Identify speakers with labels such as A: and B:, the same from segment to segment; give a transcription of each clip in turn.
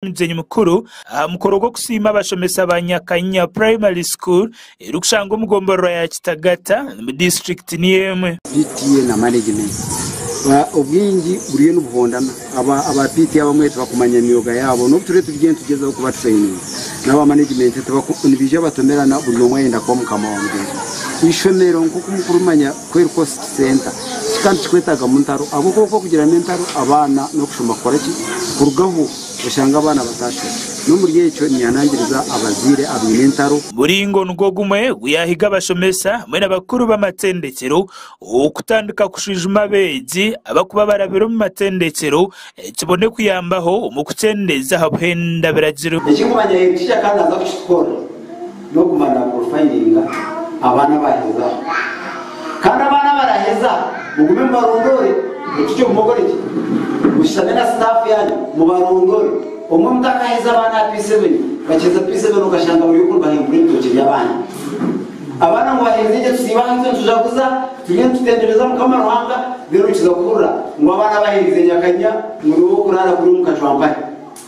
A: Omugyenyi mukuru aha mukoro gw'okusiima abashomesa ba Nyakainya Primary School erikushangwa omu gomborora ya Kitagata omu disiturikiti niyo emwe.
B: PTA na management obwingi buriyo nibuhondana. Aba PTA abamwe tibakumanya emyoga yaabo n'obu turiyo turi nitugyezaho kuba traininga n'aba management nibaija batomerana buri omwe ayenda kuba mukama wa mugyenzi we. Eishomero nk'oku mukumanya ku eri cost center kikaba nikikwetagamu ntaro ahabw'okuba oku okugiramu entaro abaana n'okushoma kukora ki kurugaho. Oshanga abaana batashoma. N'omuri ekyo niihanangiriza abazaire abaine entaro.
A: Muringo nigwo gumwe ogu yaahiga abashomesa hamwe n'abakuru b'amatendekyero okutandika kushwijuma abeegi abakuba barabire omu matendekyero kibone kuyambaho omu kukyendeeza aha buhenda biragiro.
B: Ekinkumanya head teacher kandi naza kukitukora nokuguma na profilinga abaana abaheza kandi abaana abaraheza mugume mubarondore ekikyo ogume okoreki mushutame na staff yanyu mubarondore omwe mutakaheza abaana aha P7 bakiheza P7 okashanga bari oku nibahembura ebitookye byabandi abaana ngu baheze gye tusiibe aha itwe nitujaguza turiyo nitutendereza mukama Ruhanga then okiza kuhurira ngu abaana abaherize nyakanya ngu nibo bokurara kuri omu kacwampare.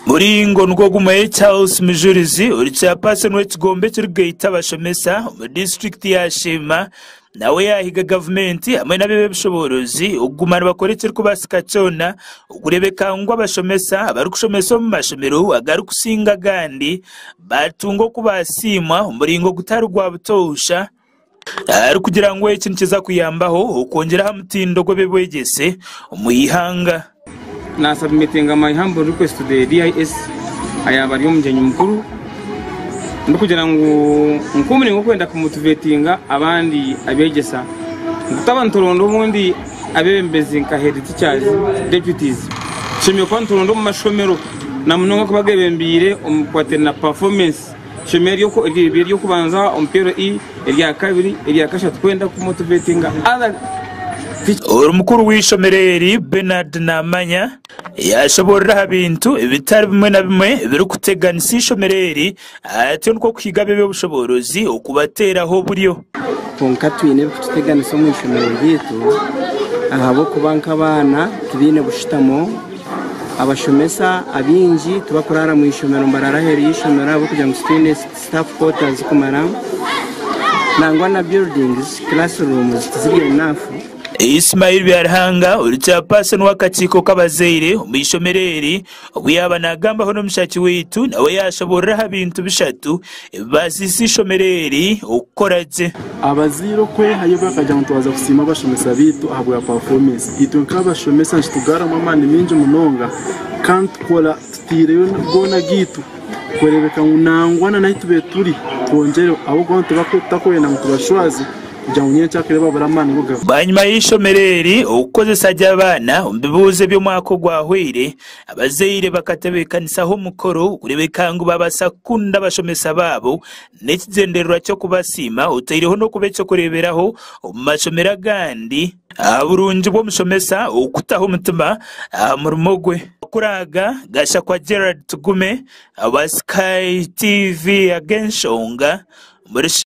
A: Muringo nigwo gumwe, Charles Mujurizi ori chairperson w'ekigombe ekirikugaita abashomesa omu disiturikiti ya Sheema nawe yaahiga gavumenti hamwe n'ab'eby'obushoboorozi okuguma nibakora ekirikubaasika kyona okureebeka ngu abashomesa abarikushomesa omu mashomero agarikusinga agandi baatunga oku baasiimwa omu muringo gutari gwa butoosha arikugira ngu eki nikiza kuyambaho okwongyera aha mutindo gw'eby'obwegyese omu ihanga.
C: Na submittinga my humble request to the DIS ayaaba ari omugyenyi mukuru ndikugira ngu nk'omuringo gw'okwenda kumotivatinga abandi abegyesa ngu twaba nituronda obundi abebembezi nka head teachers, deputies tushemereire kuba nituronda omu mashomero na munonga kuba agebembeire omu bikwatiraine na performance. Ishomero eryo ery'okubanza omu PLE, eryakabiri, eryakashatu kwenda ku motivatinga other teachers.
A: Ori mukuru w'eishomero eri, Bernard Namanya, yaashoboorora aha bintu ebitari bimwe na bimwe ebirikuteganisa eishomero eri atyo nikwo kuhiga ab'eby'obushoboorozi okubateeraho oburyo.
D: Kwonka twine ebirikututeganisa omu ishomero ryaitu ahabw'okuba nk'abaana tibaine bushutamo. Abashomesa abaingi tibakuraara mu ishomero nibaraara aheeru y'eishomero ahabw'okugira ngu titwine staff quarters zirikumara nangwa na buildings, classrooms tiziri enough.
A: Ismail Byaruhanga ori chairperson w'akakiiko k'abazaire omu ishomero eri obu yaaba naagambaho n'omushaki waitu nawe yaashoboorora aha bintu bishatu ebibaasiise eishomero eri okukora gye.
E: Abazaire okwehayo bakagira ngu twaza kusiima abashomesa baitu ahabwa pafoomensi. Itwe nk'abashomesa nikitugaruramu amaani maingi munonga kandi tukora tutaireyo goona agaitu kureebeka ngu nangwa n'ahu tubaire turi twongyereho ahabw'okuba titurikwenda ngu tubashwaze kugira ngu nyencakare babure amaani g'okugaruka.
A: Bwanyima y'eishomero eri okukozesa gye abaana omu bibuuzo eby'omwaka ogwahweire, abazaire bakatebeekanisaho omukoro kureebeka ngu baabaasa kukunda abashomesa baabo n'ekigyendererwa ky'okubasiima otaireho n'okuba eky'okureeberaho omu mashomero agandi aha burungi bw'omushomesa okutaho omutima aha murimo gwe. Amakuru aga gashakwa Gerald Tugume aba Sky TV ag'enshonga omuri.